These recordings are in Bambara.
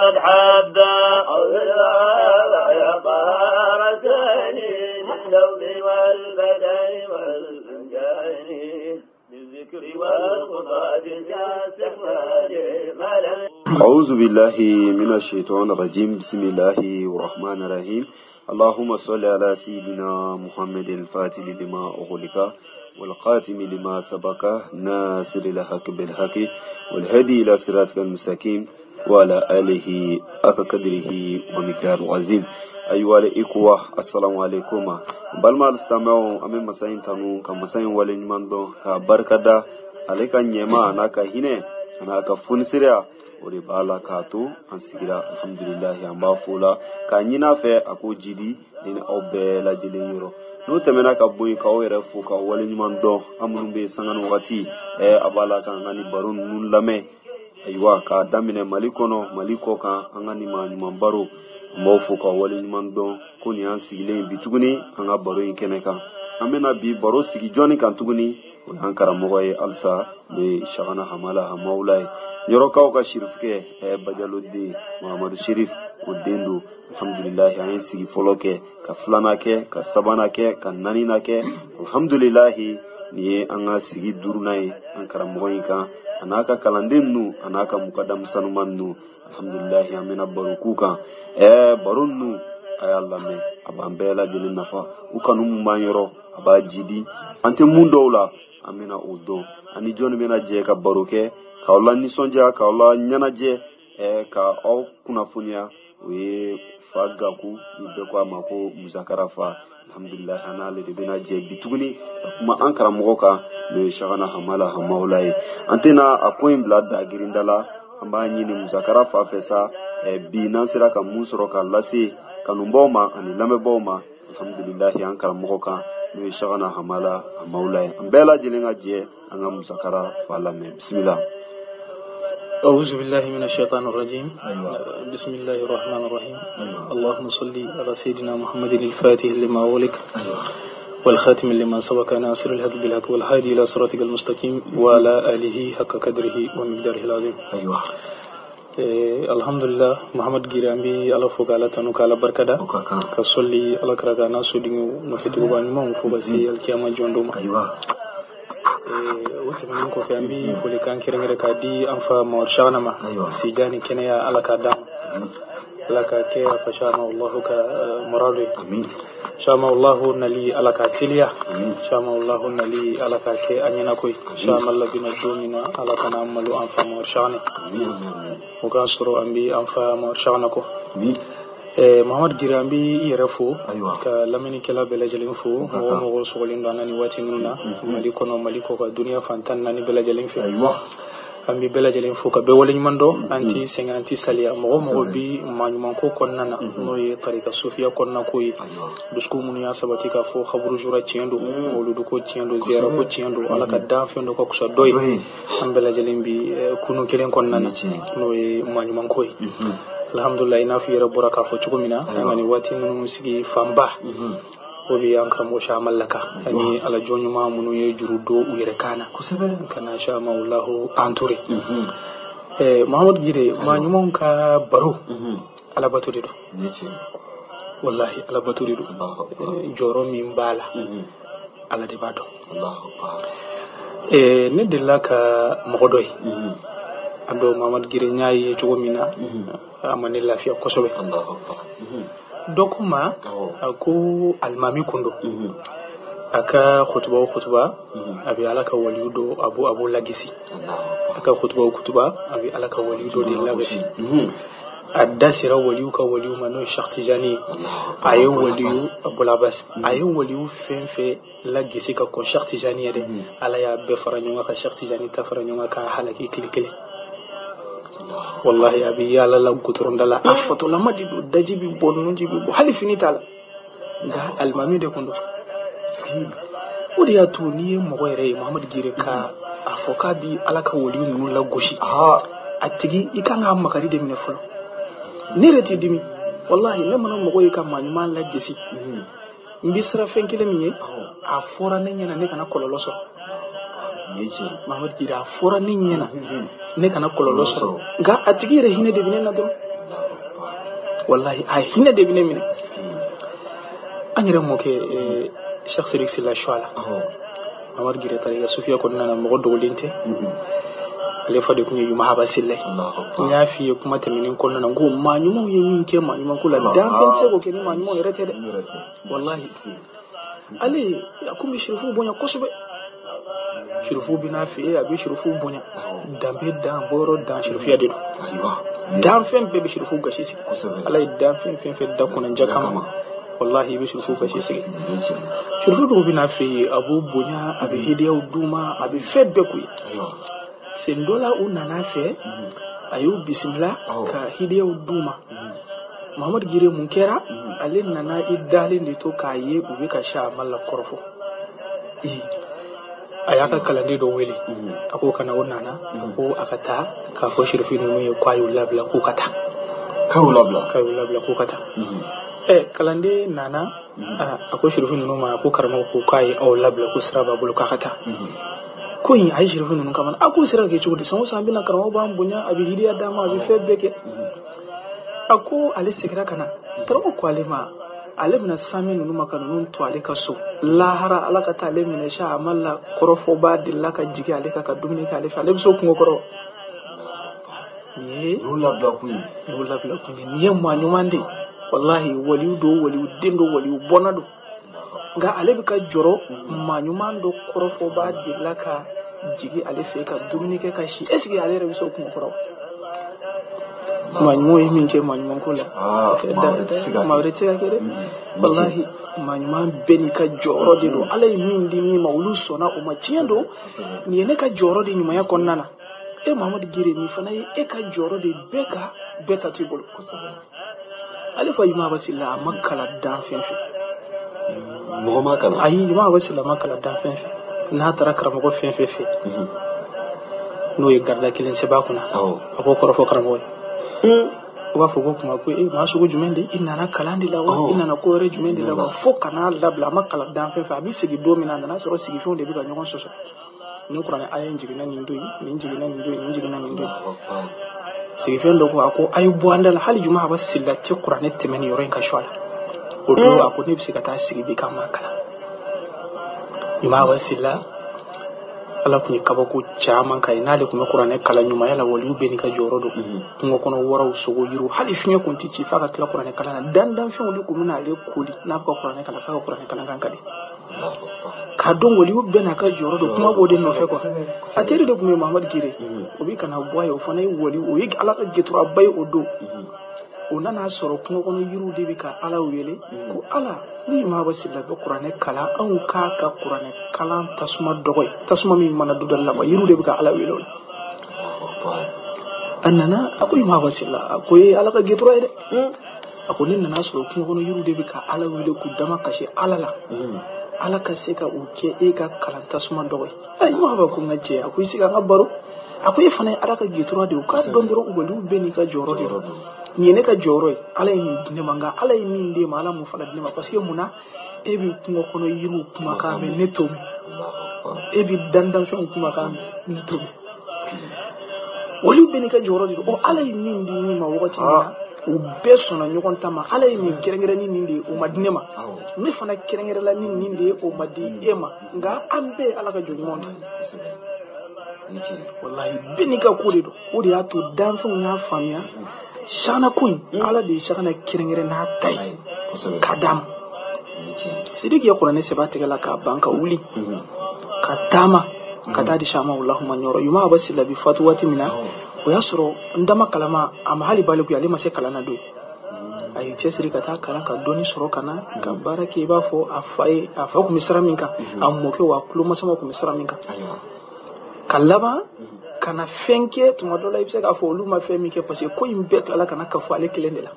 قد حبا يا طهارتين للثوب والبدن والفنجان بالذكر والخطى ما لم. أعوذ بالله من الشيطان الرجيم. بسم الله الرحمن الرحيم. اللهم صل على سيدنا محمد الفاتح لما أغلق والقاتم لما سبق ناصر الحق بالحق والهدي إلى صراطك المستقيم وعلى آله حق قدره ومقداره العظيم. أيها الإخوة السلام عليكم. Balima alisilamɛw, an bɛ masa in tanu ka masa in waleɲuman dɔn k'a barikada. Ale ka ɲɛma a n'a ka hinɛ a n'a ka fonisireya, o de b'a la k'a to an sigira. Alhamdulilahi, an b'a fo la k'a ɲini a fɛ a k'o jidi ni aw bɛɛ lajɛlen yɔrɔ. N'o tɛmɛna ka bɔ yen, k'aw yɛrɛ fo k'aw waleɲuman dɔn, an minnu bɛ yen sanga ni wagati a b'a la k'an ka nin baro ninnu lamɛn. Ayiwa, k'a daminɛ Mali kɔnɔ, Mali kɔ kan, an ka nin maa ɲuman baro, an b'aw fo k'aw waleɲuman dɔn ko nin y'an sigilen bi tuguni an ka baro in kɛnɛ kan. An bɛna bi baro sigi jɔnni kan tuguni? O y'an karamɔgɔ ye halisa, n'o ye Cheikhana Hamala Hamawula ye, Ɲɔrɔkaw ka sirifukɛ, Bajalo den Mahamadu Sherif, o den don. Alhamdulilahi, an ye sigi fɔlɔ kɛ, ka filanan kɛ, ka sabanan kɛ, ka naaninan kɛ. Alhamdulilahi, nin ye an ka sigi duurunan ye an karamɔgɔ in kan, a n'a ka kalanden ninnu, a n'a ka mukadamu sanuman ninnu. Alhamdulilahi, an bɛna baro k'u kan. Baro ninnu, a y'a lamɛn, a b'an bɛɛ lajɛlen nafa. U kanu mun b'an yɔrɔ, a b'a jidi. An tɛ mun dɔw la, an bɛna o dɔn. Ani jɔnni bɛna jɛ ka baro kɛ k'aw la nisɔndiya, k'aw la ɲɛnajɛ, ka aw kunnafoniya? O ye Fa Gaku, ni bɛɛ ko a ma ko Musakara Fa. Alhamdulilahi, an n'ale de bɛna jɛ bi tuguni ka kuma an karamɔgɔ kan, n'o ye Cheikhana Hamala Hamawula ye. An tɛna a ko in bila da girinda la, an b'a ɲini Musakara Fa fɛ sa, bi n'an sera ka mun sɔrɔ k'a lase kanubaw ma ani lamɛnbaw ma. Alhamdulilahi, an karamɔgɔ kan, n'o ye Cheikhana Hamala Hamawula ye, an bɛɛ lajɛlen ka jɛ an ka Musakara Fa lamɛn. Bisimila. أعوذ بالله من الشيطان الرجيم. بسم الله الرحمن الرحيم. اللهم صل على سيدنا محمد الفاتح لما أغلق والخاتم لما سبق ناصر الحق بالحق والهادي إلى صراطك المستقيم وعلى آله حق قدره ومقداره العظيم. Alhamdulillah, Muhammad Gire, an bi Ala fo k'Ala tanu k'Ala barkada ka sɔli Ala kira kan n'a sodenw nɔfɛtuguba ɲumanw fo ka se alikiyama jɔn don ma. O tɛmɛnen kɔfɛ, an bi folikan kɛrɛnkɛrɛn k'a di an fa Mamadu Cheikhana ma. Sija ni kɛnɛya, Ala k'a d'an ma, Ala k'a kɛ a fa Cheikhana Allahu ka muradu ye. Cheikhana Allahu nali, Ala k'a teliya. Cheikhana Allahu nali, Ala k'a kɛ an ɲɛna koyi. Cheikhana Allah bɛna don min na, Ala kana an malo an fa Mamadu Cheikhana. O k'a sɔrɔ an bi an fa Mamadu Cheikhana kɔ. Muhammad Gire, an bi i yɛrɛ fo ka lamɛnnikɛla bɛɛ lajɛlen fo, mɔgɔ o mɔgɔ sɔgɔlen don an na nin waati ninnu na, Mali kɔnɔ, Mali kɔ kan, duniya fan 14 bɛɛ lajɛlen fɛ. An bi bɛɛ lajɛlen fo ka bɛɛ waleɲuman dɔn. An ti sɛgɛn, an ti saliya. Mɔgɔ o mɔgɔ bi maa ɲuman ko kɔnɔna na, n'o ye tarika sofiya kɔnɔna ko ye, dusukun minnu y'a sabati k'a fɔ haburu jura tiɲɛ don, mawuludu ko tiɲɛ don, ziyara ko tiɲɛ don, Ala ka danfɛn dɔ ka kusa dɔ ye, an bɛɛ lajɛlen bi kunu kelen kɔnɔna na, n'o ye maa ɲuman ko ye. Alhamdulillah, i n'a fɔ i yɛrɛ bɔra k'a fɔ cogo min na, an ka nin waati ninnu sigi fanba, o bɛ an karamɔgɔ Cheikhana kan ani alajɔ ɲuman minnu ye juru don u yɛrɛ kan na ka na Cheikhana Allahu entouré. Muhammad Gire, maa ɲumanw ka baro, alabato de don. Wallahi, alabato de don. Jɔyɔrɔ min b'a la, Ala de b'a dɔn. Ne delila ka mɔgɔ dɔ ye a dɔn, Muhammad Gire, n y'a ye cogo min na, a ma ne lafiya kosɛbɛ. Dɔ ko ma, a ko alimami kun don, a ka kutuba o kutuba, a bɛ Ala ka waliyu dɔ, a b'o lagisi. A ka kutuba o kutuba, a bɛ Ala ka waliyu dɔ de lagisi. A da sera waliyu ka waliyu ma, n'o ye Cheikh Tijani ye. A ye waliyu Abulabas, a ye waliyu fɛn fɛn lagisi ka kɔn Cheikh Tijani ye dɛ, Ala y'a bɛɛ fara ɲɔgɔn kan ka Cheikh Tijani ta fara ɲɔgɔn kan k'a halaki tile kelen. Wallahi, a bɛ yaala la goudron da la, a fatɔlama de don, daji bɛ bɔ, nunji bɛ bɔ, hali fini t'a la, nka alimami de kun don. O de y'a to n'i ye mɔgɔ yɛrɛ ye, Muhammad Gire, ka a fɔ k'a bi Ala ka waliyu ninnu lagosi, a tigi i kan k'a makari de minɛ fɔlɔ. Ne yɛrɛ t'i dimi. Wallahi, ne mana mɔgɔ ye ka maa ɲuman lagesi, n bɛ siran fɛn kelen min ye, a fɔra ne ɲɛna ne kana kɔlɔlɔ sɔrɔ. Muhammad Gire, a fɔra ne ɲɛna ne kana kɔlɔlɔ sɔrɔ, nka a tigi yɛrɛ hinɛ de bɛ ne na dɔrɔn. Wallahi a hinɛ de bɛ ne minɛ. An yɛrɛ mɔkɛ Cheikh Sidiki Sila Suala, Mamadu Gire tarika sufiya kɔnɔna na, mɔgɔ dogolen tɛ. Ale fa de tun ye Yumahaba Sila ye. N y'a f'i ye kuma tɛmɛnen kɔnɔna na, n ko maa ɲumanw ye min kɛ maa ɲuman ko la, danfɛn tɛ se k'o kɛ ni maa ɲumanw yɛrɛ tɛ dɛ. Wallahi ale a kun bɛ sirifu bonya kosɛbɛ. Sirifu bɛ n'a fɛ yen, a bɛ sirifu bonya. Danbe dan, bɔyɔrɔ dan, sirifuya de don. Danfɛn bɛɛ bɛ sirifu gasi sigi. Ala ye danfɛn fɛn fɛn da kunnanja kama, wallahi i bɛ sirifu gasi sigi. Sirifu dɔw bɛ n'a fɛ yen, a b'u bonya, a bɛ hidiyaw d'u ma, a bɛ fɛn bɛɛ k'u ye. Sen dɔ la u nana fɛ, a y'u bisimila ka hidiyaw d'u ma. Mamadu Gire, mun kɛra? Ale nana i dalen de to k'a ye u bɛ ka si a ma la kɔrɔfɔ. A y'a ka kalanden dɔ wele, a ko ka na. O nana, a ko a ka taa k'a fɔ sirifu ninnu ye k'a y'u labila, k'u ka taa. K'a y'u labila. K'a y'u labila, k'u ka taa. Kalanden nana, a ko sirifu ninnu ma, a ko karamɔgɔ ko k'a ye aw labila, ko sira b'a bolo, k'a ka taa. Ko in a ye sirifu ninnu kama, a k'o sira kɛ cogo di? San o san bɛna, karamɔgɔ b'an bonya, a bɛ hidiya d'an ma, a bɛ fɛn bɛɛ kɛ. A ko ale seginna ka na, karamɔgɔ ko ale ma, ale bɛna sami ninnu ma ka ninnu to ale ka so lahara, ala ka taa ale minɛ sa a ma la kɔrɔfɔba delila ka jigin ale kan ka dumuni kɛ ale fɛ, ale bɛ se o kungo kɔrɔ. Nin ye Y'u labila kun ye. Y'u labila kun ye. Nin ye maa ɲuman de ye, wallahi. Waliyu don, waliyu den don, waliyu bɔnna don. Nka ale bɛ ka jɔrɔ, maa ɲuman dɔ kɔrɔfɔba delila ka jigin ale fɛ ka dumuni kɛ ka si, est ce que ale yɛrɛ bɛ se o kungo kɔrɔ? Maa ɲumanw ye min kɛ maa ɲuman ko la, maa wɛrɛ tɛ se ka kɛ dɛ. Wallahi maa ɲuman bɛɛ n'i ka jɔyɔrɔ de don. Ala ye min di min ma, olu sɔnna o ma. Tiɲɛ don, nin ye ne ka jɔyɔrɔ de ɲumanya kɔnɔna na. E Mamadu Gire, nin fana ye e ka jɔyɔrɔ de, bɛɛ ka bɛɛ ta t'i bolo. Ale fa Yumaba Sila, a ma kalan dan fɛn fɛ. Mɔgɔ ma kalan? Ayi, Yumaba Sila ma kalan dan fɛn fɛ. N'a taara karamɔgɔ fɛn fɛn fɛ, n'o ye garida kelen sɛbɛn a kunna, a b'o kɔrɔfɔ karamɔgɔ ye. U b'a fɔ ko kuma ko e maa sugu jumɛn de, i nana kalan de la wa, i nana ko wɛrɛ jumɛn de la wa? Fo ka n'a labila, a ma kalan dan fɛn fɛ. A bɛ segin don min na, a nana sɔrɔ sigifɛnw de bɛ ka ɲɔgɔn sɔsɔ. Nin kuranɛ aya in jiginna nin don in, nin jiginna nin don in, nin jiginna nin don in. Sigifɛn dɔ ko, a ko a ye bɔ an da la, hali Juma a bɛ sila tɛ kuranɛ tɛmɛ nin yɔrɔ in ka su a la. O don a ko ne bɛ se ka taa sigi bi k'a ma kalan. Juma a bɛ sila, Ala tun ye kabako caman k'a ye n'ale tun bɛ kuranɛ kalan ɲumanya la. Waliyu bɛɛ n'i ka jɔyɔrɔ don. Kungo kɔnɔ waraw, sogo, yiriw, hali fiɲɛ kun tɛ ci f'a ka tila kuranɛ kalan na. Dandanfɛnw de kun bɛna ale koli n'a bɛ ka kuranɛ kalan, f'a ka kuranɛ kalan kan ka di k'a dɔn. Waliyu bɛɛ n'a ka jɔyɔrɔ don, kuma b'o de nɔfɛ quoi. A teri de tun bɛ Mamadu Gire, o bɛ kana bɔ a ye, o fana ye wali, o ye Ala ka geturaba ye. O don o nana sɔrɔ kungo kɔnɔ yiriw de bɛ ka Ala wele ko Ala ni Maaba Sila bɛ kuranɛ kalan, anw k'a ka kuranɛ kalan tasuma dɔgɔ ye, tasuma min mana du dɔ la quoi. Yiriw de bɛ ka Ala wele o la. A nana, a ko Maaba Sila, a ko ye Ala ka getura ye dɛ. A ko ne nana sɔrɔ kungo kɔnɔ yiriw de bɛ ka Ala wele k'u dama kasi Ala la, Ala ka se ka u kɛ e ka kalan tasuma dɔgɔ ye. Ayi, Maaba ko n ka cɛ, a ko i sigi an ka baro. A ko e fana ye Ala ka getura de ye. O k'a dɔn dɔrɔn, waliw bɛɛ n'i ka jɔyɔrɔ de don. Nin ye ne ka jɔyɔrɔ ye, Ala ye nin di ne ma, nka Ala ye min d'e ma, Ala m'o fana di ne ma. Parce que mun na e bɛ kungo kɔnɔ yiriw kumakan mɛn, ne t'o mɛn? E bɛ dandanfɛnw kumakan mɛn, ne t'o mɛn. Waliw bɛɛ n'i ka jɔyɔrɔ de don. Ɔ, Ala ye min di min ma wagati min na, u bɛɛ sɔnna ɲɔgɔn ta ma. Ala ye nin kɛrɛnkɛrɛn ni nin de ye, o ma di ne ma. Ne fana kɛrɛnkɛrɛnla ni nin de ye, o ma di e ma. Nka an bɛɛ ye Ala ka jɔn ɲumanw de ye. Wallahi bɛɛ n'i ka ko de don. O de y'a to danfɛnw y'a faamuya, sana ko in, Ala de ye sakana kɛrɛnkɛrɛn n'a ta ye k'a d'a ma. Sidiki ye kuranɛ sɛbɛn a tɛgɛ la k'a ban, ka wuli ka taama ka taa di sama Allahuma ɲɔrɔ. Yuma a bɛ sila bi fatu waati min na, o y'a sɔrɔ n dama kalama a ma hali balikuya, ale ma se kalan na don. A y'i cɛsiri ka taa kalan ka dɔnni sɔrɔ ka na ka baara kɛ. I b'a fɔ a fa ye, a fa tun bɛ sira min kan, a mɔkɛ wa a tulomasamaw tun bɛ sira min kan, ka laban ka na fɛn kɛ. Tuma dɔ la i bɛ se k'a fɔ olu ma fɛn min kɛ, parce que ko in bɛɛ tilala ka na ka fɔ ale kelen de la.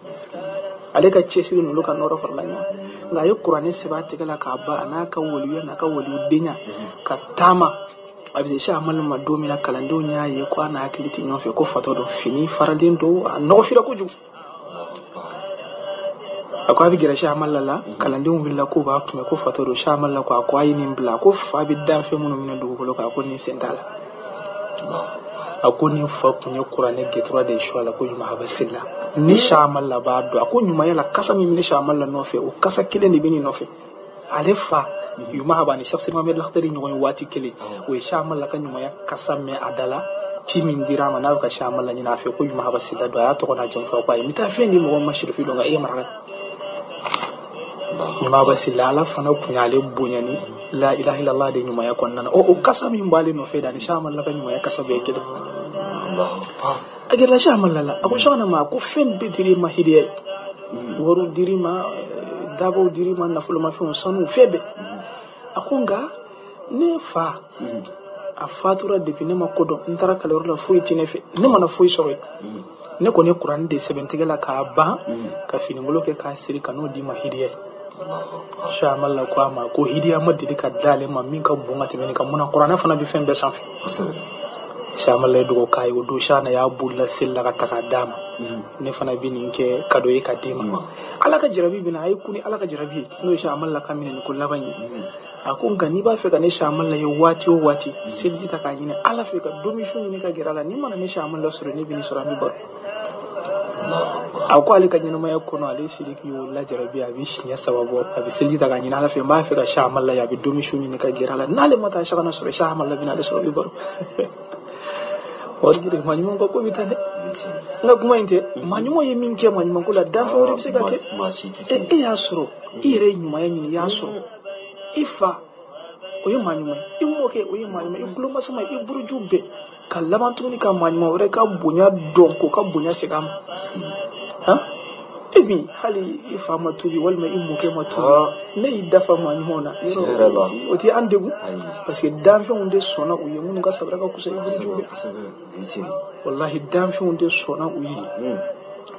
Ale ka cɛsiri n'olu ka nɔrɔ farala ɲɔgɔn. Nka a ye kuranɛ sɛbɛn a tɛgɛ la k'a ban, a n'a ka waliya n'a ka waliyudenya, ka taama. A bɛ se si amali ma don min na, kalandenw y'a ye ko a n'a hakili tɛ ɲɔgɔn fɛ, ko fatɔ don, fini faralen don, a nɔgɔfira kojugu. A ko a bɛ gɛrɛ si amali la, kalandenw wulila k'u b'a kunbɛn ko fatɔ don. Si amali la ko a ko a ye nin bila, a ko fa bɛ danfɛn minnu minɛ dugukolo kan, a ko nin sen t'a la. A ko ni fa kun ye kuranɛ getura de su ala ko ɲuman haba silla ni Shamala b'a dɔn a ko ɲumanya la kasa min bɛ Shamala nɔfɛ o kasa kelen de bɛ nin nɔfɛ ale fa ɲuman haba ni Cheikh Mohamed Lakhdari ɲɔgɔn ye waati kelen o ye Shamala ka ɲumanya kasa mɛn a da la ci min dira a ma n'a bɛ ka Shamala ɲini a fɛ ko ɲuman haba silla don a y'a tɔgɔ n'a jamu fɔ ko ayi n bɛ taa fɛn di mɔgɔ ma sirifi dɔn nka e ye maraka ɲuman haba silla ala fana kun y'ale bonya ni la ilaha illallah de ɲumanya kɔnɔna na o kasa min b'ale nɔfɛ da ni Shamala ka ɲumanya kasa bɛɛ kelen a gɛrɛla Shamala la a ko Shamala ma ko fɛn bɛɛ dir'i ma hidiya ye wariw dir'i ma dabaw dir'i ma nafolomafɛnw sanu fɛn bɛɛ a ko nka ne fa a fatura depuis ne ma ko dɔn n taara kaliyɔrɔ la foyi tɛ ne fɛ ne mana foyi sɔrɔ yen ne kɔni ye kuranɛ de sɛbɛn tɛgɛ la k'a ban ka finibolo kɛ k'a siri ka n'o d'i ma hidiya ye Shamala ko a ma ko hidiya ma deli ka d'ale ma min ka bon ka tɛmɛ nin kan munna kuranɛ fana bɛ fɛn bɛɛ sanfɛ Shamala ye dugawu k'a ye o don Shana y'a bolila seli la ka taga d'a ma ne fana bɛ nin kɛ kado ye ka d'i ma ala ka jarabi bɛna a ye kun ni ala ka jarabi ye n'o ye Shamala ka minɛ ni ko laban ye a ko nka n'i b'a fɛ ka ne Shamala ye waati o waati seliji ta k'a ɲini ala fɛ ka domisu ɲini ka gɛrɛ a la n'i mana ne Shamala sɔrɔ ne bɛ nin sɔrɔ an bɛ baro a ko ale ka ɲɛnamaya kɔnɔ ale Sidiki y'o lajarabi a bɛ siɲɛ saba bɔ a bɛ seliji ta k'a ɲini ala fɛ n b'a fɛ ka Shamala ye a bɛ domisu ɲini ka gɛrɛ a la n'ale ma taa Shana sɔrɔ Shamala bɛna ale sɔrɔ a bɛ baro wari maa ɲuman ka ko bɛ taa dɛ n ka kuma in tɛ maa ɲuman ye min kɛ maa ɲuman ko la danfɛn wɛrɛ bɛ se ka kɛ e y'a sɔrɔ i yɛrɛ ye ɲumanya ɲini i y'a sɔrɔ i fa o ye maa ɲuman ye i mɔkɛ o ye maa ɲuman ye i tulomasama i buruju bɛɛ ka laban tuguni ka maa ɲuman wɛrɛ ka bonya dɔn k'o ka bonya segin a ma han e min hali i fa ma tuubi walima i mɔkɛ ma tuubi ne y'i dafa maa ɲumanw na o tɛ an degun parce que danfɛnw de sɔnna u ye minnu ka sabara ka kusa i buruju bɛɛ wallahi danfɛnw de sɔnna u ye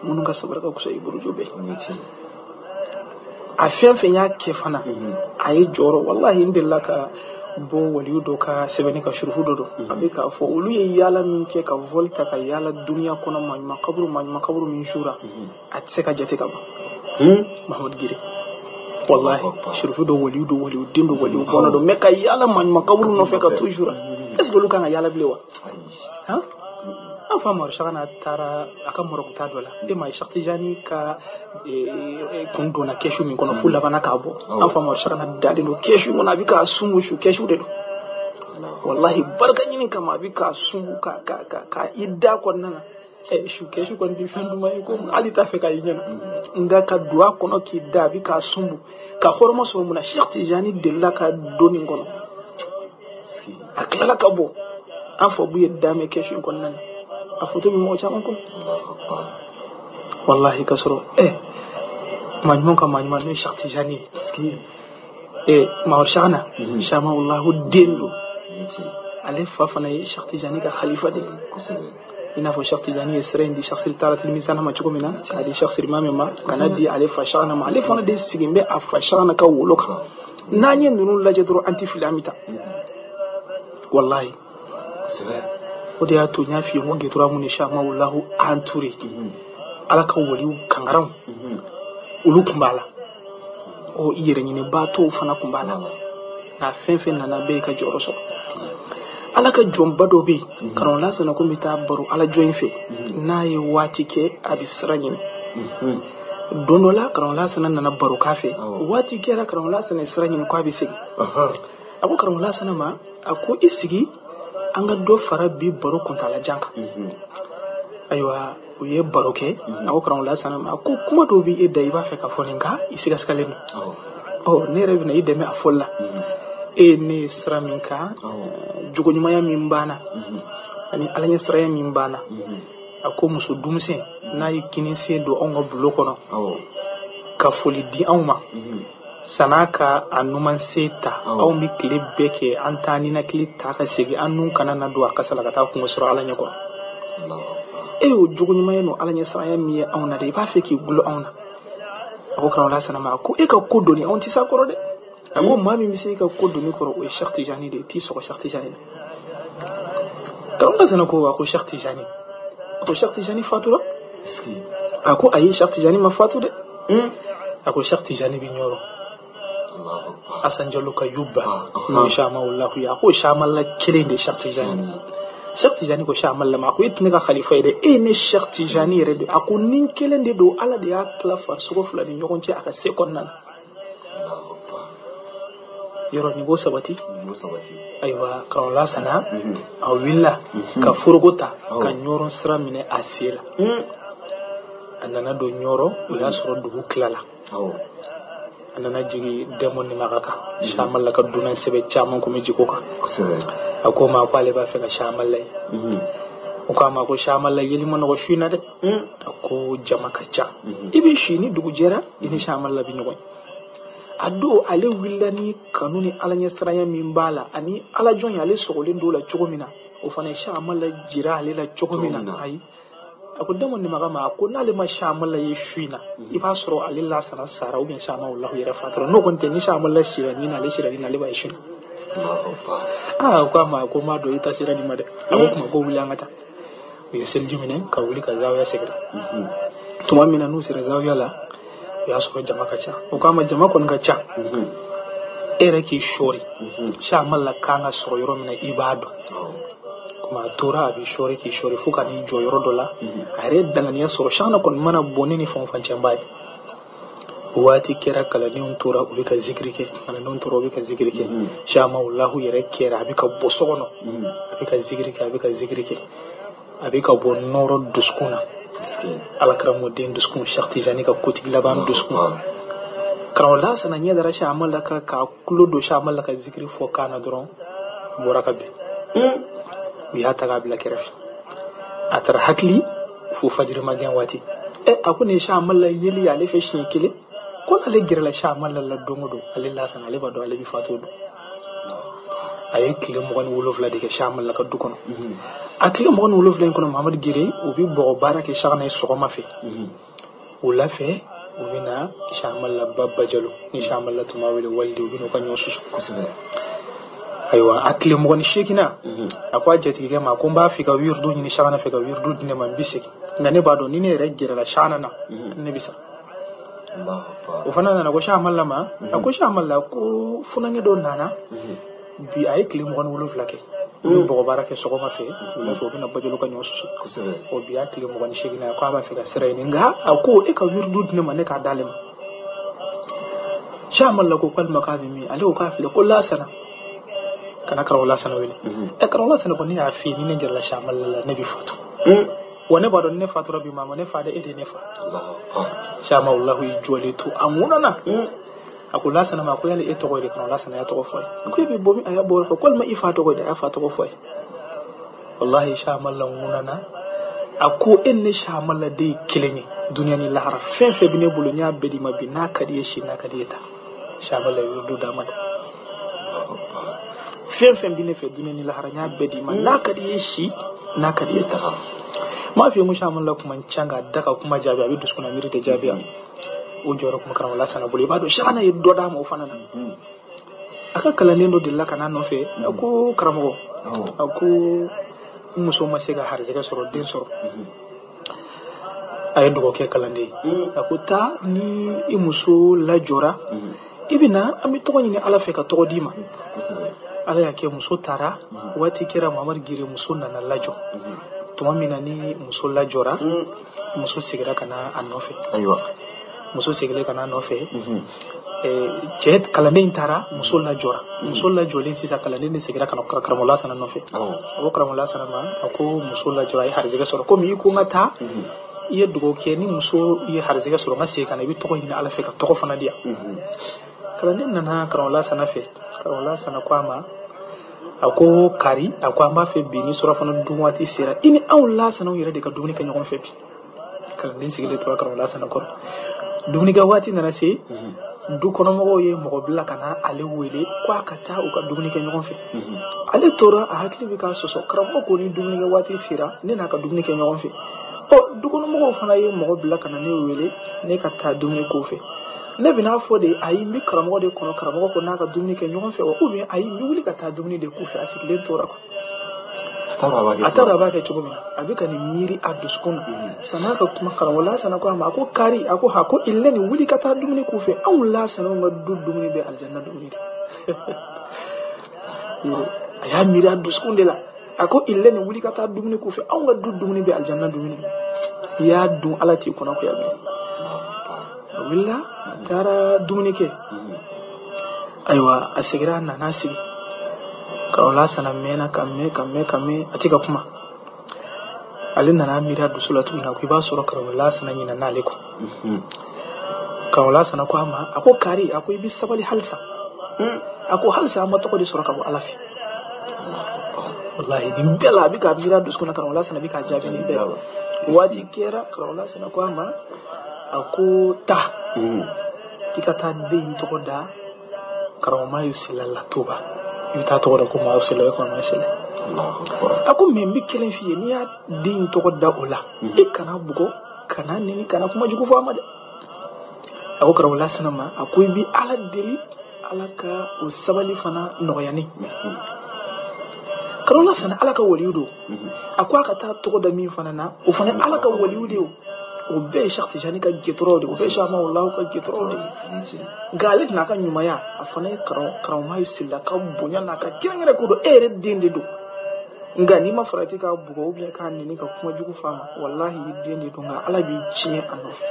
minnu ka sabara ka kusa i buruju bɛɛ a fɛn fɛn y'a kɛ fana a ye jɔyɔrɔ wallahi n delila ka bɔ waliyu dɔ ka sɛbɛnni ka surufu dɔ don a bɛ k'a fɔ olu ye yaala min kɛ ka vol ta ka yaala duniya kɔnɔ maa ɲuman kaburu min sura a tɛ se ka jate ka ban Mahamadu Gire wallahi surufu dɔ waliyu dɔ waliyu den dɔ waliyu bɔnna dɔ mais ka yaala maa ɲuman kaburu nɔfɛ ka t'u sura est ce que olu kan ka yaala bilen wa han an fa Maro Shana taara a ka mɔrɔkuta dɔ la e ma ye Cheikh Tijani ka kun donna kɛsu min kɔnɔ f'u labanna k'a bɔ an fa Maro Shana dalen don kɛsu kɔnɔ a bɛ k'a sungu su kɛsu de don wallahi barika ɲini kama a bɛ k'a sungu ka ka ka ka i da kɔnɔna na su kɛsu kɔni tɛ fɛn duman ye ko hali t'a fɛ k'a y'i ɲɛna nka ka don a kɔnɔ k'i da a bɛ k'a sunbu ka hɔrɔma sɔrɔ mun na Cheikh Tijani delila ka don nin kɔnɔ a tilala ka bɔ an fa bu ye damɛ kɛsu in kɔnɔna na a foto bɛ mɔgɔ caman kun wallahi ka sɔrɔ maa ɲuman ka maa ɲuman n'o ye Cheikh Tijani ye Mamadu Shana Shama wallahu den don ale fa fana ye Cheikh Tijani ka khalifa de ye i n'a fɔ Cheikh Tijani ye sira in di Cheikh Siri Tara Tilimizana ma cogo min na k'a di Cheikh Siri Mame ma ka na di ale fa Shana ma ale fana de sigin bɛ a fa Shana ka wolo kan n'an ye ninnu lajɛ dɔrɔn an tɛ fili an bɛ taa wallahi o de y'a to n y'a f'i ye n ko getura mun ni Shama wallahu entouré ala ka waliw kangaraw olu kun b'a la ɔ i yɛrɛ ɲinibaatɔw fana kun b'a la nka fɛn fɛn nana bɛɛ y'i ka jɔyɔrɔ sɔrɔ ala ka jɔnba dɔ bɛ yen karamɔgɔ Lasana ko n bɛ taa baro ala jɔn in fɛ n'a ye waati kɛ a bɛ sira ɲini don dɔ la karamɔgɔ Lasana nana baro k'a fɛ waati kɛra karamɔgɔ Lasana ye sira ɲini k'a bɛ segin a ko karamɔgɔ Lasana ma a ko i sigi an ka dɔ fara bi baro kuntalajan kan ayiwa u ye baro kɛ a ko karamɔgɔ Lasana ma a ko kuma dɔw bɛ e da i b'a fɛ ka fɔ nin kan i sigasigalen don ɔ ne yɛrɛ bɛna i dɛmɛ a fɔli la e ne ye sira min kan jogo ɲumanya min banna ani ala ɲɛ siranya min banna a ko muso denmisɛn n'a ye kini sen don anw ka bulon kɔnɔ ka foli di anw ma san'a ka a numan se ta anw bɛ tile bɛɛ kɛ an t'an ninakili ta ka segin an nun kana na don a kasa la ka taa kungo sɔrɔ ala ɲɛkɔrɔ e y'o jogo ɲumanya n'o ala ɲɛ siranya min ye anw na dɛ i b'a fɛ k'i gulo anw na a ko karamɔgɔ Lasana ma a ko e ka ko doni anw tɛ s'a kɔrɔ dɛ a ko maa min bɛ se e ka ko doni kɔrɔ o ye Cheikh Tijani de ye t'i sɔgɔ Cheikh Tijani na karamɔgɔ Lasana ko a ko Cheikh Tijani a ko Cheikh Tijani fatura a ko ayi Cheikh Tijani ma fatu dɛ a ko Cheikh Tijani bɛ Ɲɔrɔ Asan Jalo ka yubba n'o ye Shama wallahu ye a ko Shama la kelen de Cheikh Tijani Cheikh Tijani ko Cheikh Amalla ma, a ko e tɛ ne ka khalifa ye dɛ, e ye ne Cheikh Tijani yɛrɛ de. A ko ni kelen de don, Ala de y'a tila farisogo fila ni ɲɔgɔn cɛ a ka se kɔnɔna na. Yɔrɔ nin b'o sabati. Ayiwa karamɔgɔ Lasana a wulila ka foroko ta ka ɲɔrɔn sira minɛ a sen la. A nana don ɲɔrɔ, o y'a sɔrɔ dugu tilala. A nana jigin Dɛmɔ Nimaga kan. Cheikh Amalla ka dunan sɛbɛn caman kun bɛ jigin o kan. A ko ma ko ale b'a fɛ ka Cheikh Amalla ye. O ko a ma ko Cheikh Amalla yeli ma nɔgɔ su in na dɛ. A ko jama ka ca. I bɛ si ni dugu jɛra i ni Cheikh Amalla bɛ ɲɔgɔn ye. A don ale wulila ni kanu ni ala ɲɛsiranya min b'a la ani ala jɔn ye ale sɔgɔlen don la cogo min na, o fana ye Cheikh Amalla jira ale la cogo min na. Ayi, a ko Dɛmɔ Nimaga ma, a ko n'ale ma Cheikh Amalla ye su in na, i b'a sɔrɔ ale Lasana sara ou bien Cheikh Amalla yɛrɛ fatura. N'o kɔni tɛ, ni Cheikh Amalla sira ni na, ale sira ni na, ale b'a ye su in na. Aa, ko a ma ko n b'a dɔn i ta sera nin ma dɛ. A ko kuma ko wuli an ka taa. U ye seliji minɛ ka wuli ka zawiya sɛgɛrɛ. Tuma min na n'u sera zawiya la, o y'a sɔrɔ jama ka ca. O k'a ma jama kɔni ka ca, e yɛrɛ k'i sɔɔri, Cheikh Amalla kan ka sɔrɔ yɔrɔ min na i b'a dɔn. Kuma a tora a bɛ sɔɔri k'i sɔɔri fo ka n'i jɔ yɔrɔ dɔ la, a yɛrɛ ye danganiya sɔrɔ Cheikhna kɔni mana bɔ ne ni fɛn o fɛn cɛ n b'a ye. Waati kɛra kalandenw tora u bɛ ka zikiri kɛ, kalandenw tora u bɛ ka zikiri kɛ. Cheikh Amalla yɛrɛ kɛra a bɛ ka bɔ so kɔnɔ, a bɛ ka zikiri kɛ, a bɛ ka zikiri kɛ, a bɛ ka bɔ nɔrɔ dusukun na. Ala karamɔgɔden dusukun, Cheikh Tijani ka kotigi laban dusukun. Karamɔgɔ Lasana ɲɛ dara Cheikh Amalla kan k'a tulo don Cheikh Amalla ka zikiri fɔ kan na dɔrɔn, bɔra ka bin. U y'a ta k'a bila kɛrɛfɛ. A taara hakili fo fajiri magɛn waati. A ko nin ye Cheikh Amalla yeli ale fɛ siɲɛ kelen, ko n'ale gɛrɛla Cheikh Amalla la don o don, ale Lasana ale b'a dɔn ale bɛ fatu o don. A ye tile 27 de kɛ Cheikh Amalla ka du kɔnɔ. A tile 27 in kɔnɔ, Mahamadu Gere, u bɛ bɔgɔ baara kɛ Cheikhna ye sɔgɔma fɛ. Wula fɛ u bɛ na Cheikh Amalla ba Bajalo ni Cheikh Amalla tun b'a wele walidi, u bɛ n'u ka ɲɔ susu. Ayiwa a tile 28 na, a ko a jatigikɛ ma ko n b'a fɛ ka wirdu ɲini Cheikhna fɛ ka wirdu di ne ma, n bɛ segin, nka ne b'a dɔn ni ne yɛrɛ gɛrɛla Cheikhna na ne bɛ sa. O fana nana ko Cheikh Amalla ma, a ko Cheikh Amalla ko funankɛ dɔ nana bi, a ye tile 27 kɛ, u bɛ bɔgɔ baara kɛ sɔgɔma fɛ, wula fɛ u bɛna Bajalo ka ɲɔ susu. O bi y'a tile 28 na, ko a b'a fɛ ka sira ɲini, nka a ko e ka wirdu di ne ma ne k'a d'ale ma. Cheikh Amalla ko k'alima k'a bɛ min, ale ko k'a filɛ ko Lasana kana karamɔgɔ Lasana wele. Karamɔgɔ Lasana ko ne y'a f'i ye ni ne gɛrɛla Cheikh Amalla la ne bɛ fatu, wa ne b'a dɔn ni ne fatura bi maa ma ne fa dɛ, e de ye ne fa. Cheikh Amalla y'i jɔlen to a ŋunana. A ko Lasana ma ko yali e tɔgɔ ye di? Karamɔgɔ Lasana y'a tɔgɔ fɔ a ye. A ko e bɛ bɔ min? A y'a bɔ fɔ ko walima i fa tɔgɔ ye di? A y'a fa tɔgɔ fɔ a ye. Walahi Cheikh Amalla ŋunana. A ko e ni ne Cheikh Amalla de ye kelen ye duniya ni lahara, fɛn fɛn bɛ ne bolo n y'a bɛɛ d'i ma bi, n'a ka di i ye si, n'a ka di i ye ta. Cheikh Amalla ye wirdu d'a ma ta. Fɛn fɛn bɛ ne fɛ duniya ni lahara n y'a bɛɛ d'i ma, n'a ka di i ye si, n'a ka di i ye ta. N m'a f'i ye ko Cheikh Amalla kuma can k'a da ka kuma jaabi, a bɛ dusukun na miiri de jaabi. O jɔyɔrɔ kuma karamɔgɔ Lasana bolo, i b'a dɔn Cheikhna ye dɔ d'a ma o fana na. A ka kalanden dɔ delila ka n'a nɔfɛ, a ko karamɔgɔ, a ko n muso ma se ka harijɛgɛ sɔrɔ, den sɔrɔ. A ye dugawu kɛ kalanden ye. A ko taa ni i muso lajɔra, i bɛ na an bɛ tɔgɔ ɲini Ala fɛ ka tɔgɔ d'i ma. Ala y'a kɛ muso taara, waati kɛra Mahamadu Gire muso nana lajɔ. Tuma min na ni muso lajɔra, muso seginna ka na a nɔfɛ. Muso seginna ka na a nɔfɛ, cɛ kalanden taara, muso lajɔra. Muso lajɔlen sisan, kalanden de seginna ka na karamɔgɔ Lasana nɔfɛ. A ko karamɔgɔ Lasana ma, a ko muso lajɔra, a ye harijɛgɛ sɔrɔ, komi i ko n ka taa, i ye dugawu kɛ ni muso ye harijɛgɛ sɔrɔ n ka segin ka na, i bɛ tɔgɔ ɲini Ala fɛ ka tɔgɔ fana di yan. Kalanden nana karamɔgɔ Lasana fɛ. Karamɔgɔ Lasana ko a ma, a ko kari, a ko an b'a fɛ bi ni surafana dun waati sera, i ni anw Lasanaw yɛrɛ de ka dumuni kɛ ɲɔgɔn fɛ bi. Kalanden sigilen tora karamɔgɔ Lasana kɔrɔ. Dumunikɛ waati nana se, du kɔnɔmɔgɔw ye mɔgɔ bila ka na ale wele ko a ka taa u ka dumuni kɛ ɲɔgɔn fɛ. Ale tora a hakili bɛ k'a sɔsɔ, karamɔgɔ ko ni dumunikɛ waati sera ne n'a ka dumuni kɛ ɲɔgɔn fɛ. Ɔ du kɔnɔmɔgɔw fana ye mɔgɔ bila ka na ne wele ne ka taa dumuni k'o fɛ. Ne bɛna fɔ de ayi n bɛ karamɔgɔ de kɔnɔ, karamɔgɔ ko n'a ka dumuni kɛ ɲɔgɔn fɛ wa, ou bien ayi n bɛ wuli ka taa dumuni de k'u fɛ. A sigilen tora quoi. A t'a dɔn a b'a kɛ cogo min na, a bɛ ka nin miiri a dusukun na. San'a ka kuma karamɔgɔ Lasana ko a ma, a ko kari, a ko ha, ko ilɛ nin wuli ka taa dumuni k'u fɛ, anw Lasanaw ka du dumuni bɛ alijanna dumuni de. A y'a miiri a dusukun de la. A ko ille ni wuli ka taa dumuni k'u fɛ, anw ka du dumuni bɛ aljanna dumuni, i y'a dun Ala t'i kɔnɔ koya bilen. A wulila a taara dumuni kɛ. Ayiwa a seginna a nana sigi. Karamɔgɔ Lasana mɛnna ka mɛn ka mɛn ka mɛn, a tɛ ka kuma. Ale nana miiri a dusu la tuguni, a ko i b'a sɔrɔ karamɔgɔ Lasana ɲinɛna ale kɔ. Karamɔgɔ Lasana ko a ma, a ko kari, a ko i bɛ sabali halisa. A ko halisa an ma tɔgɔ de sɔrɔ ka bɔ Ala fɛ. Wallahi nin bɛɛ la a bɛ k'a miiri a dusukun na, karamɔgɔ Lasana bɛ k'a jaabi nin bɛɛ la. Waati kɛra, karamɔgɔ Lasana ko a ma, a ko taa i ka taa den in tɔgɔ da karamɔgɔ Mayu Sila la Tuba. I bɛ taa tɔgɔ da ko Mayu Sila, o ye karamɔgɔ Mayu Sila. A ko mɛ n bɛ kelen f'i ye, n'i y'a den in tɔgɔ da o la, i kana bugɔ, kana neni, kana kuma jugu fɔ a ma dɛ. A ko karamɔgɔ Lasana ma, a ko i bɛ Ala deli, Ala ka o sabali fana nɔgɔya ne. Karamɔgɔ Lasana Ala ka waliyu don. A ko a ka taa tɔgɔ da min fana na, o fana Ala ka waliyu de ye. O bɛɛ ye Cheikh Tijani ka gɛtɔrɔw de ye, o bɛɛ ye Cheikh Ahmadou ka gɛtɔrɔw de ye. Nka ale n'a ka ɲumanya, a fana ye karamɔgɔ Mayu Sila ka bonya n'a ka kɛrɛnkɛrɛn ko don, e yɛrɛ den de don. Nka n'i ma farati k'a bugɔ ou bien k'a neni ka kuma jugu f'a ma, walahi i den de don, nka Ala b'i tiɲɛ a nɔfɛ.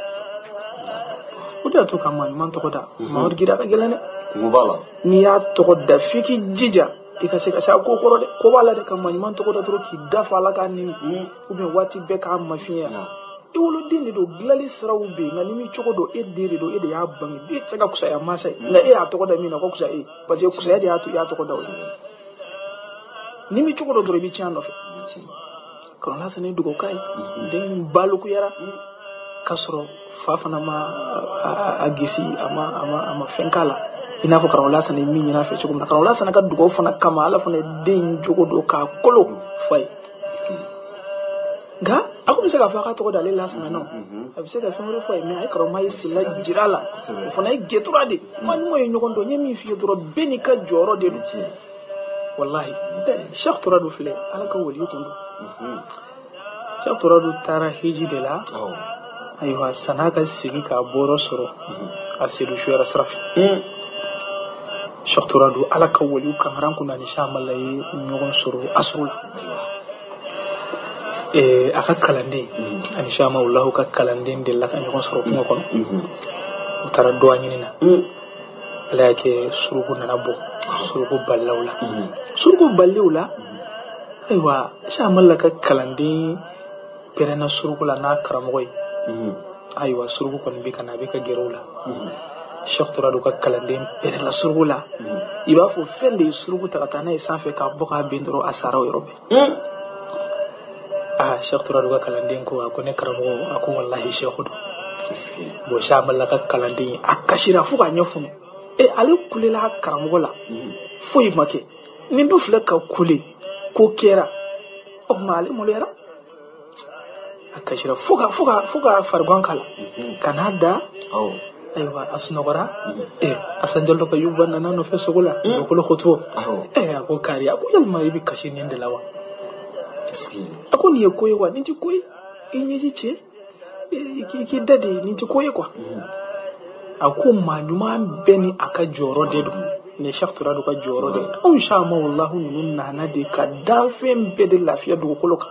O de y'a to ka maa ɲuman tɔgɔ da. Mamadu Gire a ka gɛlɛn dɛ. N'i y'a tɔgɔ da f'i k'i jija i ka se ka se a ko kɔrɔ dɛ, ko b'a la dɛ, ka maa ɲuman tɔgɔ da dɔrɔn k'i da fa Ala k'a neni ou bien waati bɛɛ k'a mafiɲɛya. I woloden de don, dilanli siraw bɛ yen, nka n'i m'i cogo dɔn, e den de don, e de y'a bange, e tɛ se ka kusaya mansa ye, nka e y'a tɔgɔ da min na o ka kusa e ye, parce que kusaya de y'a to i y'a tɔgɔ da o la. N'i m'i cogo dɔn dɔrɔn i bɛ tiɲɛ a nɔfɛ. Karamɔgɔ Lasana ye dugawu k'a ye, den in balokuyara k'a sɔrɔ fa fana ma a gesi, a ma fɛn k'a la, i n'a fɔ karamɔgɔ Lasana ye min ɲini a fɛ cogo min na. Karamɔgɔ Lasana ka dugawu fana kama, Ala fana ye den in jogo don k'a kolo f'a ye. Nka a ko bɛ se k'a fɔ a ka tɔgɔ da ale Lasana nɔ, a bɛ se ka fɛn wɛrɛ fɔ a ye, mɛ a ye karamɔgɔ Mayu Sila jira a la, o fana ye gɛtura de. Maa ɲuman ye ɲɔgɔn dɔn, n ye min f'i ye dɔrɔn, bɛɛ n'i ka jɔyɔrɔ de don. Wallahi Cheikh Touradu filɛ, Ala ka waliyu tun don. Cheikh Touradu taara hiji de la. Ayiwa san'a ka segin k'a bɔyɔrɔ sɔrɔ, a sedu suyara sira fɛ. Cheikh Touradu Ala ka waliyu kankaran kun ni Cheikh Amala ye ɲɔgɔn sɔrɔ asuru la. A ka kalanden ani Cheikh Ahmadou ka kalanden delila ka ɲɔgɔn sɔrɔ kungo kɔnɔ. U taara dɔgɔ ɲini na. Ala y'a kɛ suruku nana bɔ, suruku balilaw la. Suruku balilaw la, ayiwa Cheikh Amala ka kalanden pɛrɛnna suruku la n'a karamɔgɔ ye. Ayiwa suruku kɔni bɛ ka na, a bɛ ka gɛrɛ u la. Cheikh Touradu ka kalanden pɛrɛnna suruku la. I b'a fɔ fɛn de ye suruku ta ka taa n'a ye sanfɛ k'a bɔ k'a bin dɔrɔn, a sara o yɔrɔ bɛɛ. Ah, Cheikh Touradu ka kalanden ko, a ko ne karamɔgɔ, a ko walahi Cheikh don. Bon, Cheikh Amala ka kalanden a kasira fo k'a ɲɛ funu. E ale kulela karamɔgɔ la, foyi ma kɛ. Nin du filɛ ka kule, ko kɛra. O tuma ale maloyara. A kasira fo ka farigan k'a la. Ka n'a da. Ayiwa a sunɔgɔra. Asan Jalo ka yuba nana nɔfɛ sogo la. Dugukolo koto. A ko kari, a ko yalima i bɛ kasi nin de la wa? A ko nin ye ko ye wa? Nin tɛ ko ye. I ɲɛji cɛ, i k'i da de, nin tɛ ko ye quoi. A ko maa ɲuman bɛɛ ni a ka jɔyɔrɔ de don. Nin ye Cheikh Touradu ka jɔyɔrɔ de ye. Anw Cheikh Ahmadou ninnu nana de ka danfɛn bɛɛ de lafiya dugukolo kan.